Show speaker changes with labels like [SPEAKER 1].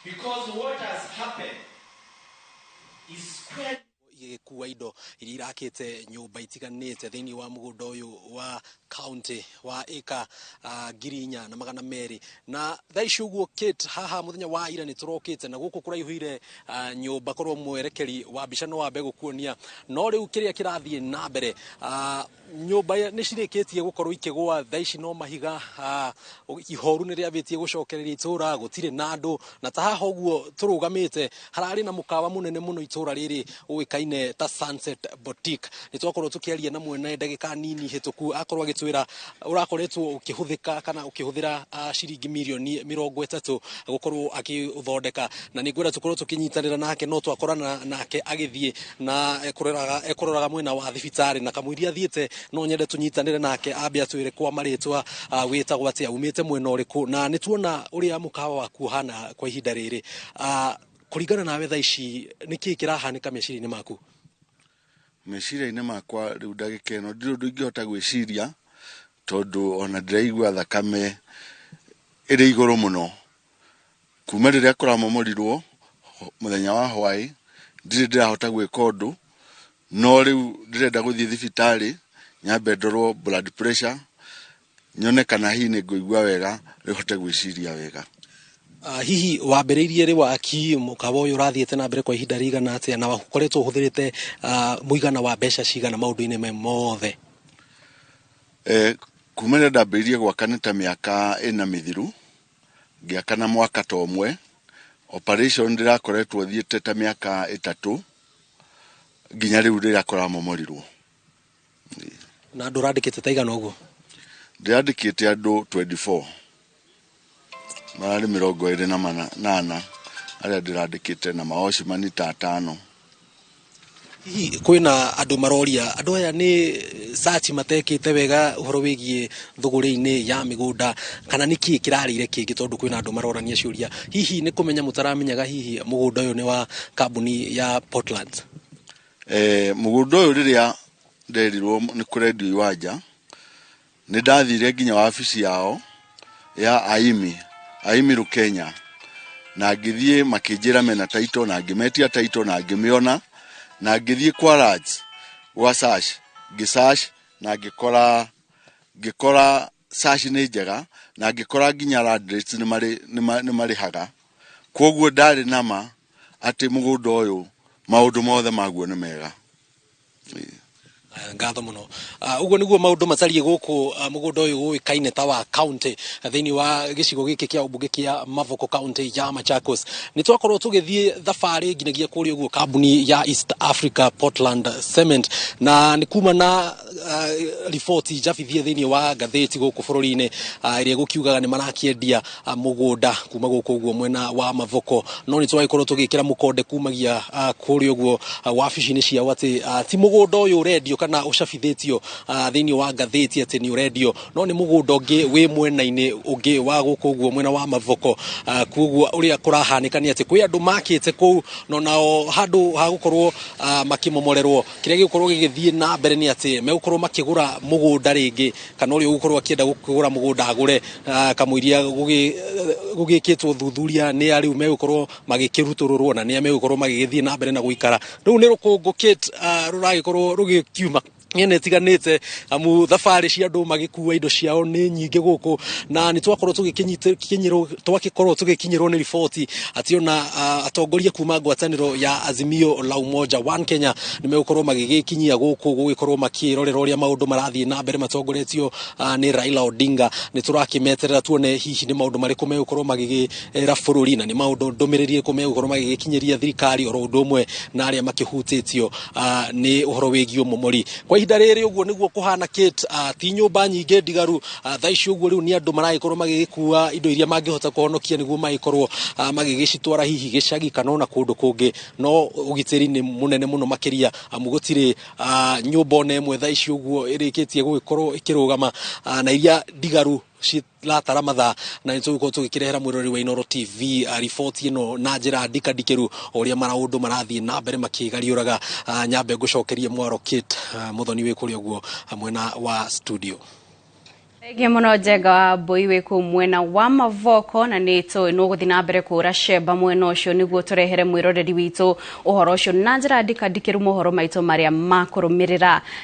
[SPEAKER 1] Because what has happened is square
[SPEAKER 2] Igĩgĩkua indo iria irakĩte nyũmba itiganĩte thĩinĩ wa mũgũnda ũyũ wa county wa ĩka 4200. Na thaa ici ũguo, Kate, haha mũthenya wa ira nĩ tũrokĩte na gũkũ kũraihũire nyũmba, korwo mwerekeri wa mbica no wambe gũkuonia. No rĩu kĩrĩa kĩrathiĩ na mbere, nyũmba nĩ cirĩkĩtie gũkorwo ikĩgũa thaa ici, no mahiga. Ihoru nĩ rĩambĩtie gũcokereria itũra, gũtirĩ na andũ. Na ta haha ũguo tũrũgamĩte, hararĩ na mũkawa mũnene mũno itũra rĩrĩ ũĩkaine ta Sunset Boutique. Nĩ twakorwo tũkĩaria na mwene ndagĩka nini hĩtũku, akorwo agĩtwĩra ũrakoretwo ũkĩhũthĩka kana ũkĩhũthĩra ciringi mirioni 30 gũkorwo akĩũthondeka. Na nĩ ngwenda tũkorwo tũkĩnyitanĩra nake, no twakorana nake agĩthiĩ na ekũroraga mwena wa thibitarĩ na kamũiria athiĩte. No nyende tũnyitanĩre nake, ambe atwĩre kwa marĩtwa wĩtagwo atĩa, umĩte mwena ũrĩkũ, na nĩ tuona ũrĩa mũkawa waku ũhana kwa ihinda rĩrĩ. Kũringana nawe, thaa ici nĩ kĩĩ kĩrahanĩka meciria-inĩ maku?
[SPEAKER 3] Meciria-inĩ makwa rĩu ndagĩka ĩno ndirĩ ũndũ ingĩhota gwĩciria, tondũ ona ndĩraigua thakame ĩrĩ igũrũ mũno kuma rĩrĩa kũramomorirwo mũthenya wa hwaĩ. Ndirĩ ndĩrahota gwĩka ũndũ, no rĩu ndĩrenda gũthiĩ thibitarĩ nyambe ndorwo blood pressure, nyone kana hihi nĩ ngũigua wega, rĩu hote gwĩciria wega.
[SPEAKER 2] Hihi wambĩrĩirie rĩ waki mũkawa ũyũ? Ũrathiĩte na mbere kwa ihinda rĩigana atĩa, na ũkoretwo ũhũthĩrĩte mũigana wa mbeca cigana maũndũ-inĩ me mothe?
[SPEAKER 3] Kuma rĩrĩa ndambĩrĩirie gwaka nĩ ta mĩaka 4 mĩthiru, ngĩaka na mwaka ta ũmwe. Operation ndĩrakoretwo thiĩte ta mĩaka 3 nginya rĩu rĩrĩa kũramomorirwo.
[SPEAKER 2] Na andũ ũrandĩkĩte ta igana ũguo?
[SPEAKER 3] Ndĩrandĩkĩte andũ 24, mararĩ 28 arĩa ndĩrandĩkĩte, na maocimani ta atano.
[SPEAKER 2] Hihi kwĩna andũ maroria, andũ aya nĩ search matekĩte wega ũhoro wĩgiĩ thũgũrĩ-inĩ ya mĩgũnda, kana nĩ kĩĩ kĩrarĩire kĩngĩ? Tondũ kwĩna andũ marorania ciũria, hihi nĩ kũmenya mũtaramenyaga hihi mũgũnda ũyũ nĩ wa kambuni ya Portland?
[SPEAKER 3] Mũgũnda ũyũ, rĩrĩa nderirwo nĩ kũrendio iwanja, nĩ ndathire nginya wabici yao ya Aimi Rukenya, na ngĩthiĩ makĩnjĩra mena title, na ngĩmetia title na ngĩmĩona, na ngĩthiĩ kwa Raj gwa search, ngĩ-search na ngĩkora search nĩ njega, na ngĩkora nginya land rates nĩ marĩhaga. Koguo ndarĩ nama atĩ mũgũnda ũyũ maũndũ mothe maguo nĩ mega.
[SPEAKER 2] Aya, ngatho mũno. Ũguo nĩguo maũndũ matariĩ gũkũ mũgũnda ũyũ ũĩkaine ta wa county thĩinĩ wa gĩcigo gĩkĩ kĩa ũmbunge kĩa Mavoko, county ya Machakos. Nĩ twakorwo tũgĩthiĩ thabarĩ nginyagia kũrĩa ũguo kambuni ya East Africa Portland Cement, na nĩ kuma na riboti njabithie thĩinĩ wa ngathĩti gũkũ bũrũri-inĩ ĩrĩa gũkiugaga nĩ marakĩendia mũgũnda kuma gũkũ ũguo mwena wa Mavoko. No nĩ twagĩkorwo tũgĩkĩra mũkonde kumagia kũrĩa ũguo wabici-inĩ ciao atĩ ti mũgũnda ũyũ ũrendio kana ũcabithĩtio thĩinĩ wa ngathĩti atĩ nĩ ũrendio, no nĩ mũgũnda ũngĩ wĩ mwena-inĩ ũngĩ wa gũkũ ũguo mwena wa Mavoko. Koguo ũrĩa kũrahanĩka nĩ atĩ kwĩ andũ makĩte kũu, no nao handũ ha gũkorwo makĩmomorerwo, kĩrĩa gĩgũkorwo gĩgĩthiĩ na mbere nĩ atĩ megũkorwo makĩgũra mũgũnda rĩngĩ, kana ũrĩa ũgũkorwo akĩenda kũgũra mũgũnda agũre kamũiria gũgĩkĩtwo thuthuria nĩ arĩu megũkorwo magĩkĩrutũrũrwo na nĩa megũkorwo magĩgĩthiĩ na mbere na gũikara. Rĩu nĩ rũkũngũ, Kate, rũragĩkorwo rũgĩkiuma mĩena ĩtiganĩte, amu thabarĩ cia andũ magĩkua indo ciao nĩ nyingĩ gũkũ. Na nĩ twakorwo tũgĩkinyĩrwo, twagĩkorwo tũgĩkinyĩrwo nĩ riboti atĩ ona atongoria kuma ngwatanĩro ya Azimio la Umoja One Kenya nĩ megũkorwo magĩgĩkinyia gũkũ gũgĩkorwo makĩrorera ũrĩa maũndũ marathiĩ na mbere matongoretio nĩ Raila Odinga. Nĩ tũrakĩmeterera tuone hihi nĩ maũndũ marĩkũ megũkorwo magĩgĩra bũrũri, na nĩ maũndũ ndũmĩrĩri ĩrĩkũ megũkorwo magĩgĩkinyĩria thirikari oro ũndũ ũmwe na arĩa makĩhutĩtio nĩ ũhoro wĩgiĩ ũmomori. Kwa ihinda rĩrĩ ũguo nĩguo kũhana, Kate. Ti nyũmba nyingĩ ndigaru thaa ici ũguo. Rĩu nĩ andũ maragĩkorwo magĩgĩkua indo iria mangĩhota kũhonokia nĩguo magĩkorwo magĩgĩcitwara hihi gĩcagi kana ona kũndũ kũngĩ, no ũgitĩri nĩ mũnene mũno makĩria, amu gũtirĩ nyũmba ona ĩmwe thaa ici ũguo ĩrĩkĩtie gũgĩkorwo ĩkĩrũgama, na iria ndigaru ciratara mathaa. Na nĩ tũgũkorwo tũgĩkĩrehera mwĩroreri wa Inooro TV riboti ĩno na njĩra ndikandikĩru o ũrĩa maũndũ marathiĩ na mbere makĩgariũraga. Nyambe ngũcokerie mwaro, Kate Muthoni, wĩ kũrĩa ũguo mwena wa studio.
[SPEAKER 4] Thengiũ mũno Njenga wa Mbui wĩ kũu mwena wa Mavoko, na nĩ tũĩ nũgũthiĩ na mbere kũra cemba mwena ũcio nĩguo tũrehere mwĩroreri witũ ũhoro ũcio na njĩra ndikandikĩru mohoro maitũ marĩa makũrũmĩrĩra.